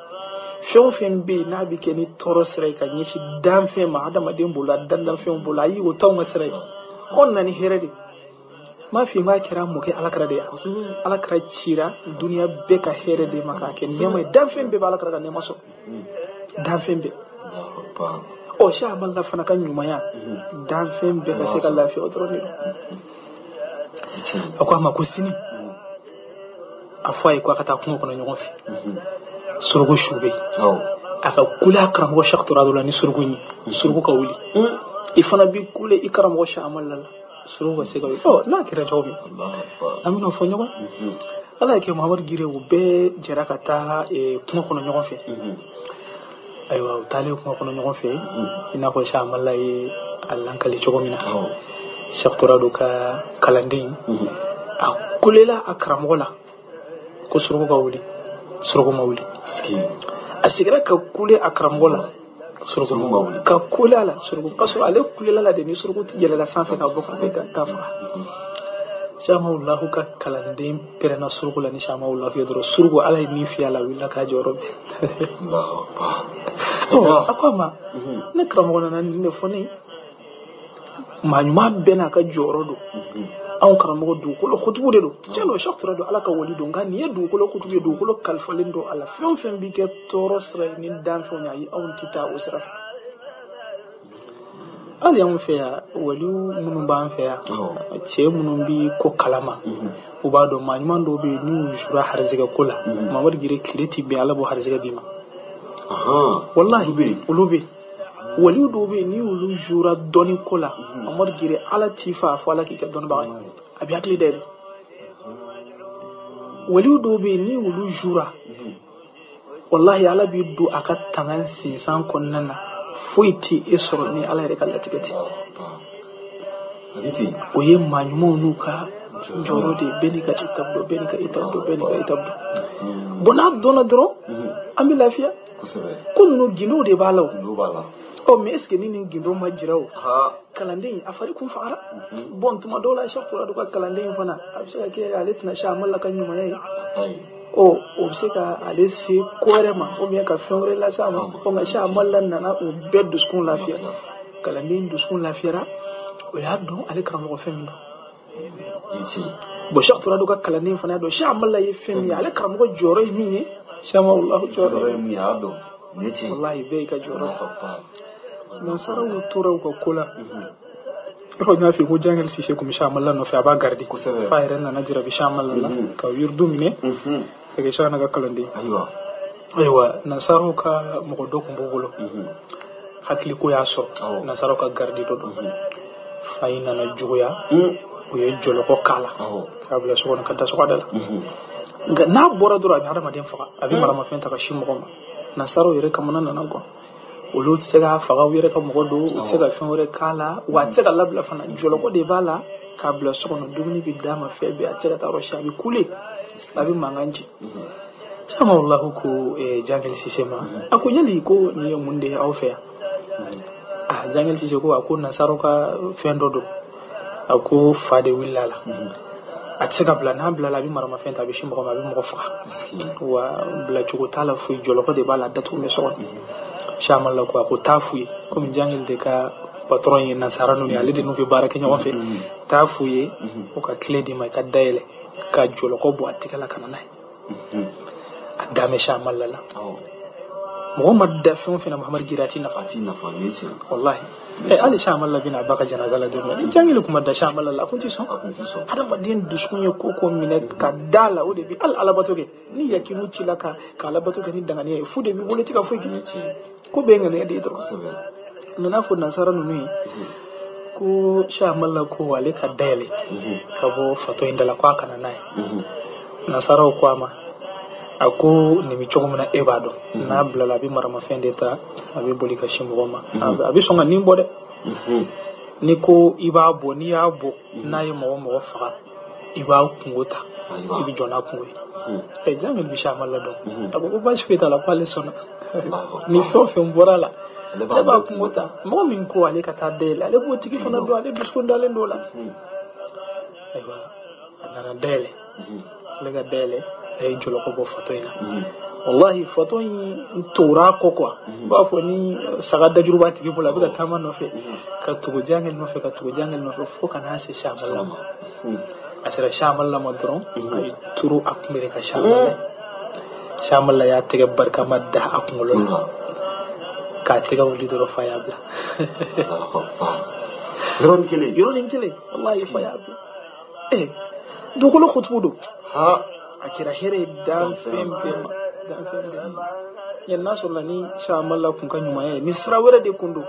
Fɛn o fɛn bɛ yen n'a bɛ kɛ ni tɔɔrɔ sira ye ka ɲɛsin danfɛn ma, adamaden bolo a dandanfɛnw bolo, ayi o t'anw ka sira ye. Anw nana ni hɛrɛ de ye. N m'a f'i ye n k'a kɛra mɔkɛ Alakira de ye. Alakira cira duniya bɛɛ ka hɛrɛ de ma k'a kɛ nɛɛma ye. Danfɛn bɛɛ bɛ Alakira ka nɛɛma sɔrɔ. Danfɛn bɛɛ. Ɔ Cheikh Amala fana ka ɲumanya, danfɛn bɛɛ ka se ka lafiya o dɔrɔn de don. A ko a ma ko sini, a fɔ a ye ko a ka taa kungo kɔnɔ ɲɔgɔn fɛ. Suruku su bɛ yen. A ka kule a karamɔgɔ Cheikh Touradu la ni suruku ye. Suruku ka wuli. I fana b'i kule i karamɔgɔ Cheikh Amala la. Suruku ka se ka wuli. Ɔ n'a kɛra cogo min, an bɛna fɔ ɲɔgɔn. Ala y'a kɛ Muhamadu Gire u bɛɛ jɛra ka taa kungo kɔnɔ ɲɔgɔn fɛ. Ayiwa u taalen kungo kɔnɔ ɲɔgɔn fɛ, i n'a fɔ Cheikh Amala ye a lankali cogo min na. Cheikh Touradu ka kalanden a kulela a karamɔgɔ la ko suruku ka wuli, suruku ma wuli. A seginna ka kule a karamɔgɔ la, suruku ma wuli. Ka kule a la, suruku, k'a sɔrɔ ale kulela la de ni suruku yɛlɛla sanfɛ ka bɔ ka faga. Shamawulahu ka kalanden pɛrɛnna suruku la ni Shamawulahu ye dɔrɔn suruku ala ye nin fiyɛ a la a wulila k'a jɔyɔrɔ bɛɛ. A ko a ma ne karamɔgɔ nana nin de fɔ ne ye maa ɲuman bɛɛ n'a ka jɔyɔrɔ don anw karamɔgɔ dugukolo kutubu de don tiɲɛ don Cheikh Ture don ala ka wali don nka nin ye dugukolo kutubu ye dugukolo kalifalen don a la fɛn o fɛn b'i kɛ tɔɔrɔ sira ye ni danfɛnw ye ayi anw tɛ taa o sira fɛ hali anw fɛ yan waliw minnu b'an fɛ yan cɛ minnu bi ko kalama u b'a dɔn maa ɲuman dɔw bɛ yen n'u jura harizigɛ ko la Mamadu Gire tile ti bɛn ala b'o harizigɛ d'i ma wallahi olu bɛ waliw dɔw bɛ yen n'i y'olu jura dɔnni ko la Mamadu Gire ala t'i fa fo ala k'i kɛ dɔnnibaga ye a bɛ hakili dayɛlɛ waliw dɔw bɛ yen n'i y'olu jura wallahi ala b'i don a ka tanga sinsan kɔnɔna na foyi tɛ e sɔrɔ ni ala yɛrɛ ka latigɛ tɛ o ye maa ɲumanw n'u ka jɔyɔrɔ de ye bɛɛ n'i ka étape dɔn bɛɛ n'i ka étape dɔn bɛɛ n'i ka étape dɔn bon n'a dɔnna dɔrɔn an bɛ lafiya ko ninnu gindow de b'a la o mais est ce que ni nin gindo ma jira o kalanden a fari kun fagara bon tuma dɔw la Cheikh Ture ka kalanden in fana a bɛ se ka kɛ ale tɛna se a ma la ka ɲumanya ye o bɛ se ka ale se ko wɛrɛ ma ou bien ka fɛn wɛrɛ lase a ma nka Cheikh Amala nana o bɛɛ dusukun lafiya kalanden dusukun lafiyara o y'a dɔn ale karamɔgɔ fɛn min don bon Cheikh Ture ka kalanden fana y'a dɔn Cheikh Amala ye fɛn min ye ale karamɔgɔ jɔyɔrɔ ye min ye Cheikh Amala jɔyɔrɔ ye min ye a y'a dɔn wallahi bɛɛ y'i ka jɔyɔrɔ nansaraw tora u ka ko la yɔrɔ n y'a f'i ye ko Jangel Sise kun bɛ Cheikh Amala nɔfɛ a b'a garidi f'a yɛrɛ nana jarabi Cheikh Amala la ka yiridu minɛ ka kɛ Cheikh ka kalanden ayiwa nansaraw ka mɔgɔ dɔ kun b'u bolo hakiliko y'a sɔrɔ nansaraw ka garidi dɔ don fa in nana juguya u ye jɔlɔkɔ k'a la k'a bila so kɔnɔ ka da sɔgɔda la nka n'a bɔra dɔrɔn a bɛ hadamaden faga a bɛ maramafɛn ta ka si mɔgɔ ma nansaraw yɛrɛ kamana nana gan olu tɛ se k'a faga u yɛrɛ ka mɔgɔ don u tɛ se ka fɛn wɛrɛ k'a la wa a tɛ se ka labila fana jɔlɔkɔ de b'a la k'a bila so kɔnɔ dumuni bɛ d'a ma fɛn bɛɛ a tɛ se ka taa yɔrɔ si a bɛ kule a bɛ mankan ci Shamawulahu ko Jangel Sise ma a ko yali ko nin ye mun de ye aw fɛ yan ah Jangel Sise ko a ko nansaraw ka fɛn dɔ don a ko fa de wulila a la a tɛ se ka bila n'a bilala a bɛ maramafɛn ta a bɛ si mɔgɔ ma a bɛ mɔgɔ faga wa bilacogo t'a la foyi jɔlɔkɔ de b'a la datugu bɛ so kɔnɔ Shamala ko a ko taa f'u ye komi Jangel de ka patron ye nansara ninnu ye ale de n'u bɛ baara kɛ ɲɔgɔn fɛ taa f'u ye u ka tile d'i ma i ka dayɛlɛ ka jɔlɔkɔ bɔ a tɛgɛ la ka na n'a ye a da bɛ Shamala la mɔgɔ ma da fɛn o fɛn na Muhamadu Gire a t'i nafa wallahi hali Shamala bɛna a ba ka janaza la don min na ni Jangel kun ma da Shamala la a kun tɛ sɔn hadamaden dusukun ye ko ko minɛ ka da la o de bi hali alabato kɛ ni yakinu t'i la ka alabato kɛ ni danganiya ye fu de b'i bolo i tɛ ka foyi kɛ ko bɛɛ ye ŋaniya de ye dɔrɔn a nana fɔ nansara ninnu ye ko Shamala ko ale ka dayɛlɛ ka bɔ fatɔ in da la ko a kana n'a ye nansaraw ko a ma a ko nin bɛ cogo min na e b'a dɔn n'a bilala a bɛ maramafɛn de ta a bɛ boli ka si mɔgɔ ma a bɛ sɔn ka nin bɔ dɛ n'i ko i b'a bɔ n'i y'a bɔ n'a ye mɔgɔ mɔgɔ faga i b'a kungo ta i bɛ jɔ n'a kungo ye Jangel bɛ Shamala dɔn a ko ko baasi foyi t'a la k'ale sɔnna ni fɛn o fɛn bɔra a la ale b'a kungo ta mɔgɔ min ko ale ka taa dayɛlɛ ale b'o tigi fana dɔn ale dusukun dalen don o la ayiwa a nana dayɛlɛ ale ka dayɛlɛ a ye jɔlɔkɔ bɔ fatɔ in na wallahi fatɔ in tora kɔ quoi i b'a fɔ ni saga dajuru b'a tigi bolo a bɛ ka taama nɔfɛ ka tugu Jangel nɔfɛ ka tugu Jangel nɔfɛ fo ka n'a se Shamala ma a sera Shamala ma dɔrɔn a ye turu a kunbere ka Shamala Shamala y'a tɛgɛ barikama da a kunkolo la k'a tɛgɛ wuli dɔrɔn fa y'a bila yɔrɔnin kelen wallahi fa y'a bila dugukolo kutubu don a kɛra hɛrɛ ye danfɛn bɛɛ ma danfɛn bɛɛ ma yɛn n'a sɔrɔla ni Shamala kun ka ɲumanya ye ni sira wɛrɛ de kun don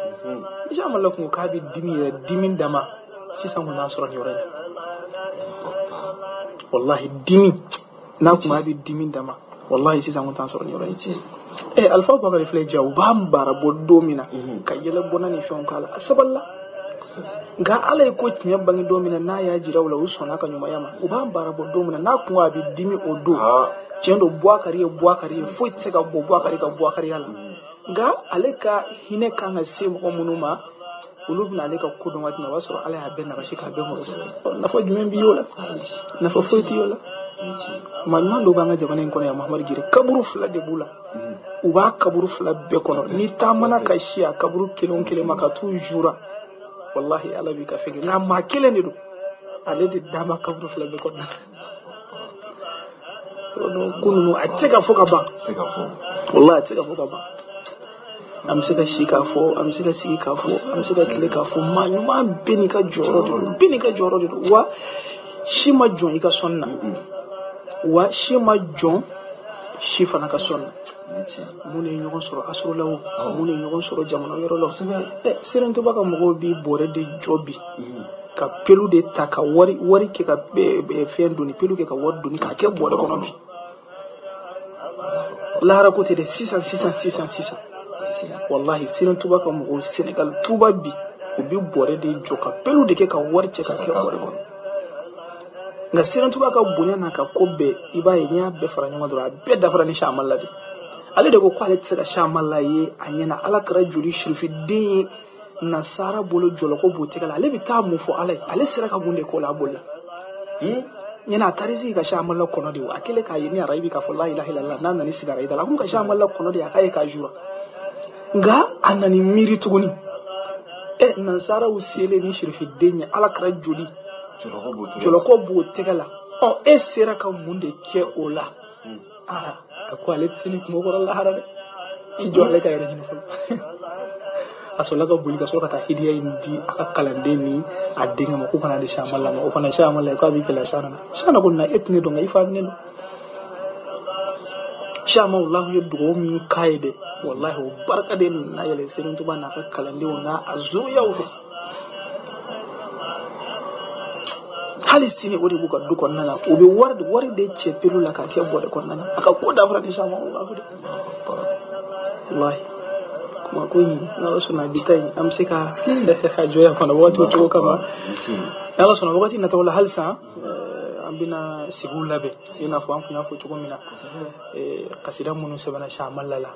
ni Shamala kun ko k'a bɛ dimi yɛrɛ dimi dama sisan kun t'a sɔrɔ nin yɔrɔ in na wallahi dimi n'a kun b'a bɛ dimi dama wallahi sisan kun t'a sɔrɔ nin yɔrɔ in Alpha Bakari filɛ ja u b'an baara bɔ don min na ka yɛlɛ bɔnna ni fɛnw k'a la a sabalila nka ala ye ko tiɲɛ bange don min na n'a y'a jira u la u sɔnna ka ɲumanya ma u b'an baara bɔ don min na n'a kun a bɛ dimi o don tiɲɛ don Buwakari ye Buwakari ye foyi tɛ se ka bɔ Buwakari ka Buwakariya la nka ale ka hinɛ kan ka se mɔgɔ minnu ma Olu bɛna ale ka ko dɔn waati min na, o b'a sɔrɔ Ala y'a bɛɛ nagasi k'a bɛɛ mɔgɔ sɛbɛn. Nafa jumɛn b'i y'o la? Nafa foyi t'i y'o la. Maa ɲuman dɔw b'an ka jamana in kɔnɔ yan, Mahamadu Gire, kaburu fila de b'u la. U b'a kaburu fila bɛɛ kɔnɔ. N'i taamana ka si a kaburu kelen o kelen ma ka t'u jura, wallahi Ala b'i ka fɛn kɛ. Nka maa kelen de don, ale de da ma kaburu fila bɛɛ kɔnɔ. Ko ninnu a tɛ se ka fɔ ka ban. Wallahi a tɛ se ka fɔ ka ban. An bɛ se ka si k'a fɔ, an bɛ se ka sigi k'a fɔ, an bɛ se ka tile k'a fɔ. Maa ɲuman bɛɛ n'i ka jɔyɔrɔ de don, bɛɛ n'i ka jɔyɔrɔ de don. Wa si ma jɔn i ka sɔnni na, wa si ma jɔn si fana ka sɔnni na. Mun ye ɲɔgɔn sɔrɔ asoro la o, mun ye ɲɔgɔn sɔrɔ jamana wɛrɛ la o. Serentoba ka mɔgɔw bi bɔrɛ de jɔ bi ka pelu de ta ka wari kɛ ka fɛn doni, pelu kɛ ka wari doni k'a kɛ bɔrɛ kɔnɔ bi. Lahara ko tɛ dɛ, sisan sisan sisan sisan. Wallahi Serentuba ka mɔgɔw Senegal Tuba bi, u bi bɔrɛ de jɔ ka pelu de kɛ ka wari cɛ ka kɛ bɔrɛ kɔnɔ. Nka Serentuba ka bonya n'a ka ko bɛɛ, i b'a ye n'i y'a bɛɛ fara ɲɔgɔn kan dɔrɔn, a bɛɛ dafara ni Samala de. Ale de ko k'ale tɛ se ka Samala ye a ɲɛna. Ala kɛra joli sirifi den ye nasara bolo jɔlɔkɔ b'o tɛgɛ la, ale bɛ taa mun fɔ Ala ye? Ale sera ka mun de k'o la a bolila? Ɲɛna a taara sigi ka Samala kɔnɔ de o. A kɛlen k'a ye ni arayi bi k'a fɔ la ilaha illallah, n'a nana sigi arayi da la, a kun ka Samala kɔnɔ de a k'a ye k'a jura. Nka a nana miiri tuguni, nansaraw selen ni sirifi den ye, Ala kɛra joli jɔlɔkɔ b'o tɛgɛ la, ɔ e sera ka mun de kɛ o la? A ko ale tɛ se ni kungo kɔrɔ lahara dɛ, i jɔ ale ka yɛrɛ ɲini fɔlɔ. A sɔrɔla ka boli ka sɔrɔ ka taa hidiya in di a ka kalanden ni a denkɛ ma, k'o kana di Samala ma. O fana Samala k'a b'i kɛlɛ Sana na. Sana ko na e tɛ ne dɔn, nka i fa bɛ ne dɔn. Sama ye dugawu min k'a ye dɛ, wallahi o barika de nana yɛlɛ Serentuba n'a ka kalandenw n'a a zuriyaw fɛ. Hali sini o de b'u ka du kɔnɔna na, u bɛ wari de cɛ pelu la k'a kɛ bɔrɛ kɔnɔna na. A ka ko dafara ni Sama de. Wallahi kuma ko in n'Ala sɔnna bi ta in an bɛ se ka a jɔ yan fana waati o cogo kama. N'Ala sɔnna wagati nataw la halisa an bɛna sigiw labɛn i n'a fɔ an kun y'a fɔ cogo min na. Kasida minnu sɛbɛnna Samala la,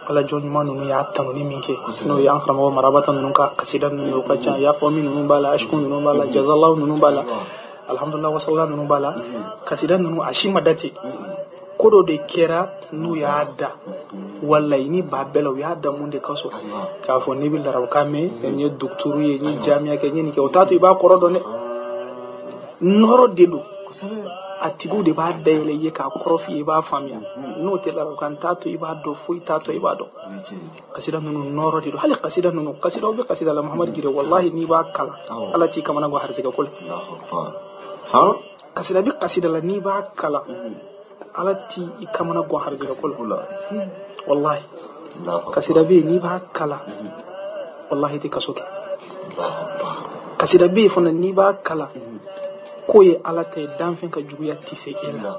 Ala jɔn ɲuman ninnu y'a tanuni min kɛ, n'o ye an karamɔgɔ Marabata ninnu ka kasida ninnu, o ka ca. Yaqawmi ninnu b'a la, Ashku ninnu b'a la, Jazallahu ninnu b'a la, Alhamdulillah wasala ninnu b'a la. Kasida ninnu a si ma date, ko dɔ de kɛra n'u y'a da, wallahi ni ba bɛɛ la u y'a da mun de kasɔn, k'a fɔ n'i bɛ larabukan mɛn, n ye docteur ye, n ye jamiya kɛ, n ye nin kɛ, o t'a to i b'a kɔrɔ dɔn dɛ. Nɔrɔ de don, a tigiw de b'a dayɛlɛ i ye k'a kɔrɔ f'i ye, i b'a faamuya. N'o tɛ larabukan t'a to i b'a dɔn, foyi t'a to i b'a dɔn. Kasida ninnu nɔrɔ de don. Hali kasida ninnu, kasidaw bɛ kasida la Mahamadu Gire, wallahi n'i b'a kalan, Ala t'i kamana gan harisigɛ ko la. Kasida bɛ kasida la n'i b'a kalan, Ala t'i kamana gan harisigɛ ko la. Wallahi kasida bɛ yen n'i b'a kalan, wallahi i tɛ kaso kɛ. Kasida bɛ yen fana n'i b'a kalan, ko ye Ala ta ye, danfɛn ka juguya tɛ se e la.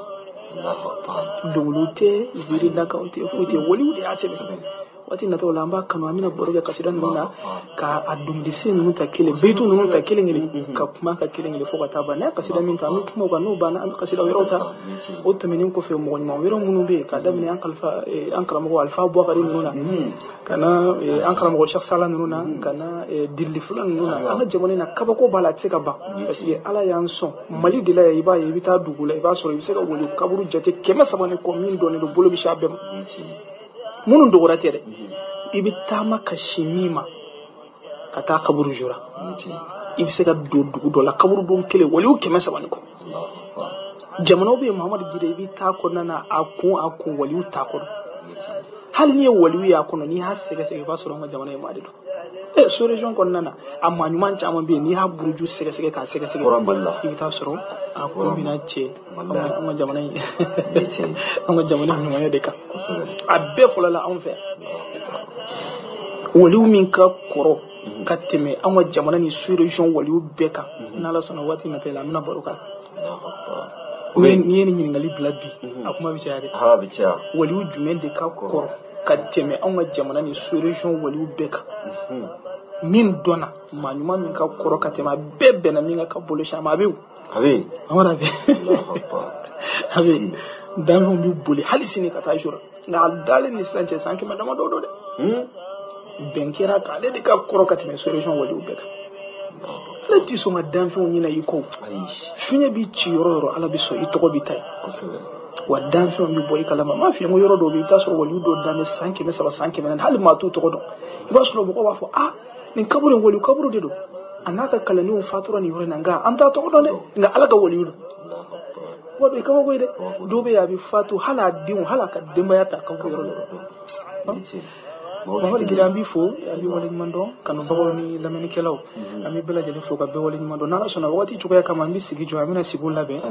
Dɔnkiliw tɛ, ziiri dakanw tɛ, foyi tɛ, waliw de y'a sɛbɛn. Waati nataw la an b'a kanu, an bɛna baro kɛ kasida ninnu na, ka a dɔnkilisen ninnu ta kelen, beyitu ninnu ta kelen kelen, ka kuma ka kelen kelen fo ka taa ban. N'a ye kasida min ta, an bɛ kuma o kan, n'o banna an bɛ kasida wɛrɛw ta. O tɛmɛnen kɔfɛ, mɔgɔ ɲuman wɛrɛ minnu bɛ yen, k'a daminɛ an kalifa an karamɔgɔ Alifa Bubakari ninnu na, ka na an karamɔgɔ Cheikh Sala ninnu na, ka na Dirili Fula ninnu na. An ka jamana in na kabako b'a la, a tɛ se ka ban, parce que Ala y'an sɔn. Mali de la yan, i b'a ye i bɛ taa dugu la, i b'a sɔrɔ i bɛ se ka wali kaburu jate 300 ni kɔ min dɔnnen don, bolo bɛ si a bɛɛ ma. Minnu dɔgɔra tɛ dɛ, i bɛ taama ka si min ma ka taa kaburu jura, i bɛ se ka don dugu dɔ la kaburu don kelen waliw 300 ni kɔ. Jamanaw bɛ yen Mahamadu Gire, i bɛ taa kɔnɔna na, a kun waliw t'a kɔnɔ. Hali n'i ye waliw y'a kɔnɔ, n'i y'a sɛgɛsɛgɛ i b'a sɔrɔ an ka jamana ye maa de don. Sous région kɔnɔna na, a maa ɲuman caman bɛ yen, n'i y'a buruju sɛgɛsɛgɛ k'a sɛgɛsɛgɛ, i bɛ taa sɔrɔ a kun bɛna cɛ an ka jamana in, an ka jamana ɲumanya de kan. A bɛɛ fɔlɔ la anw fɛ, waliw min ka kɔrɔ ka tɛmɛ an ka jamana ni sous région waliw bɛɛ kan, n'Ala sɔnna waati nata la an bɛna baro k'a kan. N'i ye nin ɲininkali bila bi, a kuma bɛ caya dɛ. Waliw jumɛn de ka kɔrɔ ka tɛmɛ anw ka jamana ni sous région waliw bɛɛ kan, min dɔnna maa ɲuman min ka kɔrɔ ka tɛmɛ a bɛɛ bɛnna min ka bolo si ma, a bɛ yen. A bɛ yen. A bɛ yen. Danfɛnw bɛ boli hali sini ka taa jura, nka a dalen ni sisan cɛ san 100 damadɔ don dɛ. Bɛn kɛra kan ale de ka kɔrɔ ka tɛmɛ sous-région waliw bɛɛ kan. Ale ti sɔn ka danfɛnw ɲinɛ i kɔ. Fiɲɛ b'i ci yɔrɔ o yɔrɔ, Ala bɛ sɔn i tɔgɔ bɛ taa yen. Wa danfɛnw bɛ bɔ i kalama. N m'a f'i ye n ko yɔrɔ dɔw bɛ yen, i bɛ taa sɔrɔ waliw dɔw dan bɛ san 300 san 400, hali maa t'u tɔgɔ dɔn. I b'a sɔrɔ mɔgɔw b'a fɔ ah nin kaburu in waliw kaburu de don, a n'a ka kalandenw fatura nin yɔrɔ in na, nka an t'a tɔgɔ dɔn dɛ, nka Ala ka waliw don. Wa dɔ ye kabako ye dɛ, dɔw bɛ yen a bɛ fatu hali a denw hali a ka denbaya ta kaburu yɔrɔ la. Mamadu Gire, an b'i fo, an b'i waleɲuman dɔn, kanubagaw ni lamɛnnikɛlaw, an bɛ bɛɛ lajɛlen fo ka bɛɛ waleɲuman dɔn. N'Ala sɔnna waati cogoya kama, an bɛ sigi jɔ, an bɛna sigiw labɛn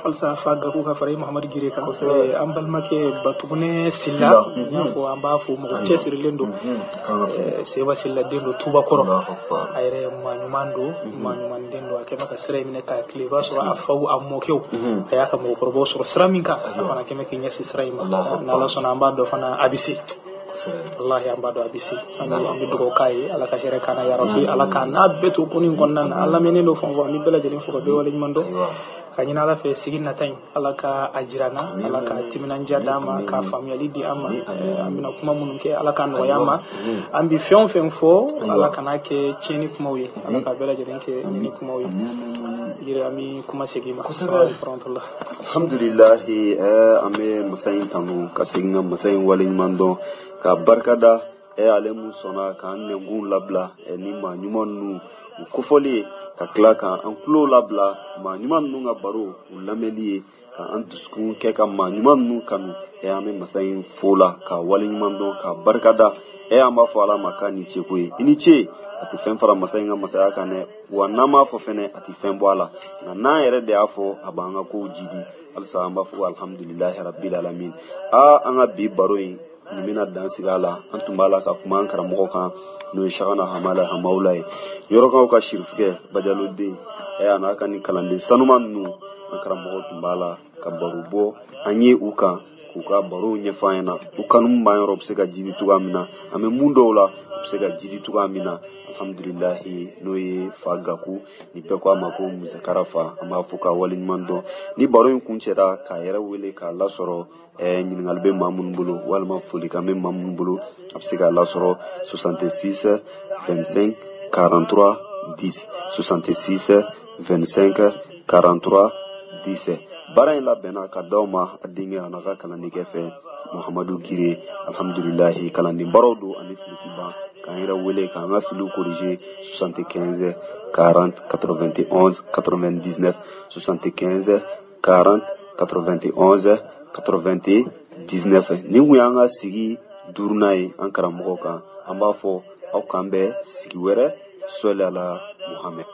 halisa fa Gaku ka fara i Mahamadu Gire kan. An balimakɛ Batugunɛ Sila, n y'a fɔ an b'a fo, mɔgɔ cɛsirilen don, Seba Sila den don Tubakɔrɔ, a yɛrɛ maa ɲuman don, maa ɲuman den don, a kɛmɛ ka sira in minɛ k'a tile, i b'a sɔrɔ a faw a mɔkɛw a y'a ka mɔgɔkɔrɔbaw sɔrɔ sira min kan, a fana kɛmɛ k'i ɲɛsin sira in ma. N'Ala sɔnna an b'a dɔn fana a bɛ se. Wallahi an b'a dɔn a bɛ se. An bɛ dugawu k'a ye, Ala ka hɛrɛ k'an na ya Rabbi, Ala k'an n'a bɛɛ to ko nin kɔnɔna na. An lamɛnnen don fɛn o fɛn, an bɛ bɛɛ lajɛlen fo ka bɛɛ waleɲuman dɔn. Ka ɲini Ala fɛ sigi nata in, Ala ka a jira n na, Ala ka timinandiya d'an ma, ka faamuyali di an ma. An bɛna kuma minnu kɛ, Ala k'a nɔgɔya an ma. An bɛ fɛn o fɛn fɔ, Ala kana kɛ tiɲɛni kumaw ye, Ala ka bɛɛ lajɛlen kɛ ɲɛni kumaw ye. Yiri an bɛ kuma segin ma. Alhamdulilahi, an bɛ masa in tanu ka segin ka masa in waleɲuman dɔn ka barika da ale mun sɔnna k'an nɛnkun labila ni maa ɲuman ninnu u kofɔli ye, ka tila k'an tulo labila maa ɲuman ninnu ka baro u lamɛnli ye, k'an dusukun kɛ ka maa ɲuman ninnu kanu. An bɛ masa in fo la ka waleɲuman dɔn ka barika da. An b'a fɔ Ala ma k'a ni ce ko ye, i ni ce. A tɛ fɛn fara masa in ka masaya kan dɛ, wa n'an m'a fɔ fɛnɛ a tɛ fɛn bɔ a la, nka n'an yɛrɛ de y'a fɔ a b'an ka kow jidi. Halisa an b'a fɔ alhamdulilahi rabbil alamin. An ka bi baro in nin bɛna dan sigi a la. An tun b'a la ka kuma an karamɔgɔ kan, n'o ye Cheikhana Hamala Hamawula ye, yɔrɔkaw ka sirifukɛ Bajalo den, a n'a ka nin kalanden sanuman ninnu. An karamɔgɔ tun b'a la ka baro bɔ an ye u kan, k'u ka barow ɲɛfɔ an ɲɛna, u kanu b'an yɔrɔ u bɛ se ka jidi cogoya min na, an bɛ mun dɔw la u bɛ se ka jidi cogoya min na. Alhamdulilahi, n'o ye fa Gaku, ni bɛɛ ko a ma ko Musakara fa, an b'a fɔ k'a waleɲuman dɔn. Ni baro in kuncɛra, k'a yɛrɛ wele k'a lasɔrɔ, ɲininkali bɛ maa minnu bolo walima folikan bɛ maa minnu bolo, a bɛ se k'a lasɔrɔ 66 25 43 10, 66 25 43 10. Baara in labɛnna ka d'aw ma a denkɛ a n'a ka kalandenkɛ fɛ, Mahamadu Gire. Alhamdulilahi, kalanden baaraw don ani fili ti ban. K'an yɛrɛ wele k'an ka filiw corriger 75 40 91 99, 75 40 91 99. Nin kun y'an ka sigi duurunan ye an karamɔgɔ kan. An b'a fɔ aw k'an bɛn sigi wɛrɛ. Sɔli ala Muhammed.